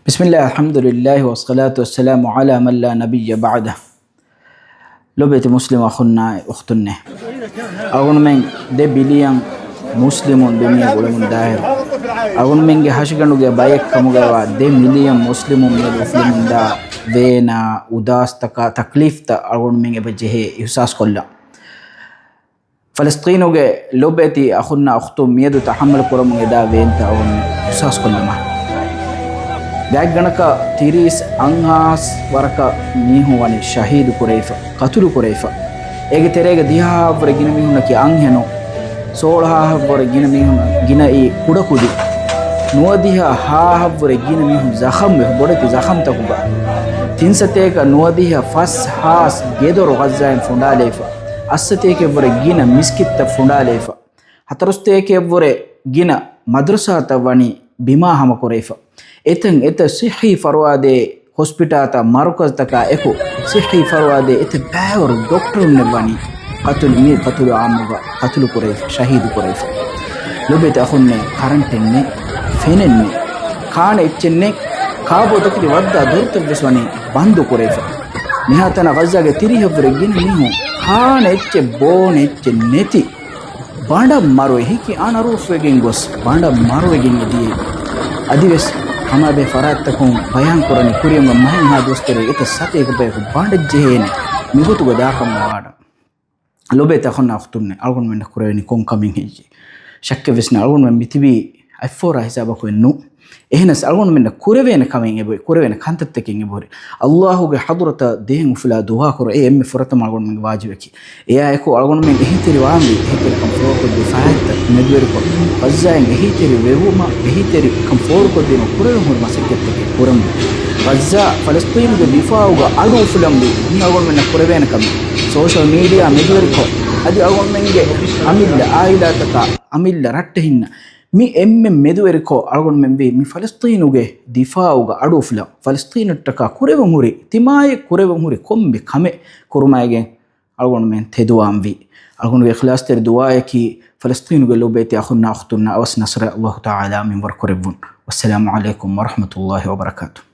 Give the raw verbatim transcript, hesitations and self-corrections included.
بسم الله، الحمد لله، والصلاة والسلام على من لا نبي بعده. ލޮބެތި މުސްލިމް އަޚުންނާ އުޚްތުންނޭ. އަޅުގަނޑުމެން ދެ ބިލިއަން މުސްލިމުން ދުނިޔެ އުޅެމުން ދާއިރު، އަޅުގަނޑުމެންގެ ހަށިގަނޑުގެ ބައެއް ކަމުގައިވާ ދެ މިލިއަން މުސްލިމުން މިއަދު އުފުލެމުންދާ ވޭނާ، އުދާސްތަކާ، ތަކްލީފްތައް އަޅުގަނޑުމެން އެބަ ޖެހޭ އިހުސާސް ކޮށްލަން. ފަލަސްޠީނުގެ ލޮބެތި އަޚުންނާ އުޚްތުން މިއަދު ތަޙައްމަލު ކުރަމުން އެދާ ވޭންތައް އަޅުގަނޑު އިހްސާސް ކޮށްލަމާ. ގާތްގަނޑަކަށް ތިރީސް އަށާސް ވަރަކަށް މީހުން ވަނީ ޝަހީދު ކުރެވިފަ، ޤަތުލު ކުރެވިފަ. އޭގެ ތެރޭގަ ދިހަ ހާހަށްވުރެ ގިނަ މީހުންނަކީ އަންހެނުން، ސޯޅަ ހާހަށްވުރެ ގިނަ މީހުން ގިނައީ ކުޑަކުދިން، ނުވަދިހަ ހާހަށްވުރެ ގިނަ މީހުން ޒަޚަމްވެފަ، ބޮޑެތި ޒަޚަމްތަކުގަ. ތިން ސަތޭކަ ނުވަދިހަ ފަސް ހާސް ގެދޮރު ޣައްޒާއިން ފުނޑާލައިފަ. އަށްސަތޭކައަށްވުރެ ގިނަ މިސްކިތްތައް ފުނޑާލައިފަ. ހަތަރުސަތޭކައަށްވުރެ ގިނަ މަދްރަސާތައް ވަނީ ބިމާ ހަމަކުރެވިފަ. އެތަން އެތައް ޞިއްޙީ ފަރުވާދޭ ހޮސްޕިޓާލްތައް މަރުކަޒްތަކާ އެކު، ޞިއްޙީ ފަރުވާދޭ އެތައް ބައިވަރު ޑޮކްޓަރުންނެއް ވަނީ ޤަތުލު، މި ޤަތުލު އާއްމުގަ ޤަތުލު ކުރެވިފަ، ޝަހީދު ކުރެވިފަ. ލޮބެތި އަޚުންނޭ، ކަރަންޓެއް ނެތް، ފެނެއް ނެތް، ކާނެ އެއްޗެއް ނެތް، ކާބޯތަކެތި ވައްދާ ދޮރުތައްވެސް ވަނީ ބަންދު ކުރެވިފަ. މިހާތަނަށް ޣައްޒާގެ ތިރީހަށްވުރެ ގިނަ މީހުން ކާނެ އެއްޗެއް ބޯނެ އެއްޗެއް ނެތި، ބަނޑަށް މަރުވެ ހިކި އަނަރޫފުވެގެން ގޮސް ބަނޑަށް މަރުވެގެން އެދިޔައީ. އަދިވެސް ހަމަ ބޭ ފަރާތްތަކުން ބަޔާން ކުރަނީ ކުރިއަށް މަހެއްހާ ދުވަސްތެރޭ އެތައް ސަތޭކަ ބަޔަކު ބަނޑަށް ޖެހޭނެ މިގޮތުގަ ދާކަން ވާޑަ. ލޮބެތި އަޚުންނާ އުޚްތުންނޭ، އަޅުގަނޑުމެންނަށް ކުރެވެނީ ކޮން ކަމެއް ހެއްޔޭ؟ ޝައްކެއްވެސް ނެތް، އަޅުގަނޑުމެން މިތިބީ އަތްފޯރާ ހިސާބަކު ނޫން. އެހެނަސް އަޅުގަނޑުމެންނަށް ކުރެވޭނެ ކަމެއް އެބައޮތް، ކުރެވޭނެ ކަންތައްތަކެއް އެބަހުރި. ﷲ ގެ ޙަޟްރަތަށް ދޭން އުފުލާ ދުޢާ ކުރުން. އެ އެންމެ ފުރަތަމަ އަޅުގަނޑުމެންގެ ވާޖިބަކީ. އެއާއެކު އަޅުގަނޑުމެން އެހީތެރިވާންވީ، އެހީތެރިކަން ފޯރުކޮށްދީ ފަރާތްތައް މެދުވެރިކޮށް، ޣައްޒާއިން އެހީތެރިވެވުމަށް، އެހީތެރިކަން ފޯރުކޮށްދިނުން ކުރެވެން ހުރި މަސައްކަތްތަކެއް ކުރަންވީ. ޣައްޒާ، ފަލަސްޠީނުގެ ދިފާޢުގަ އަޑު އުފުލަންވީ މީ އަޅުގަނޑުމެންނަށް ކުރެވޭނެ ކަމެއް. ސޯޝަލް މީޑިއާ މެދުވެރިކޮށް، އަދި އަޅުގަނޑުމެންގެ އަމިއްލަ ޢާއިލާތަކާ، އަމިއްލަ ރައްޓެހިންނަށް މި އެންމެން މެދުވެރިކޮށް އަޅުގަނޑުމެންވީ މި ފަލަސްޠީނުގެ ދިފާޢުގަ އަޑު އުފުލަން. ފަލަސްޠީނަށްޓަކާ ކުރެވެން ހުރި، ތިމާޔަށް ކުރެވެން ހުރި ކޮންމެ ކަމެއް ކުރުމާއިގެން އަޅުގަނޑުމެން ތެދުވާންވީ. އަޅުގަނޑުގެ އިޚްލާޞްތެރި ދުޢާއަކީ، ފަލަސްޠީނުގެ ލޮބުވެތި އަޚުންނާ އުޚްތުންނަށް އަވަސް ނަޞްރެއް ﷲ ތަޢާލާ މިންވަރު ކުރެއްވުން. ވައްސަލާމު ޢަލައިކުމް ވަރަޙްމަތުﷲ ވަބަރަކާތުހު.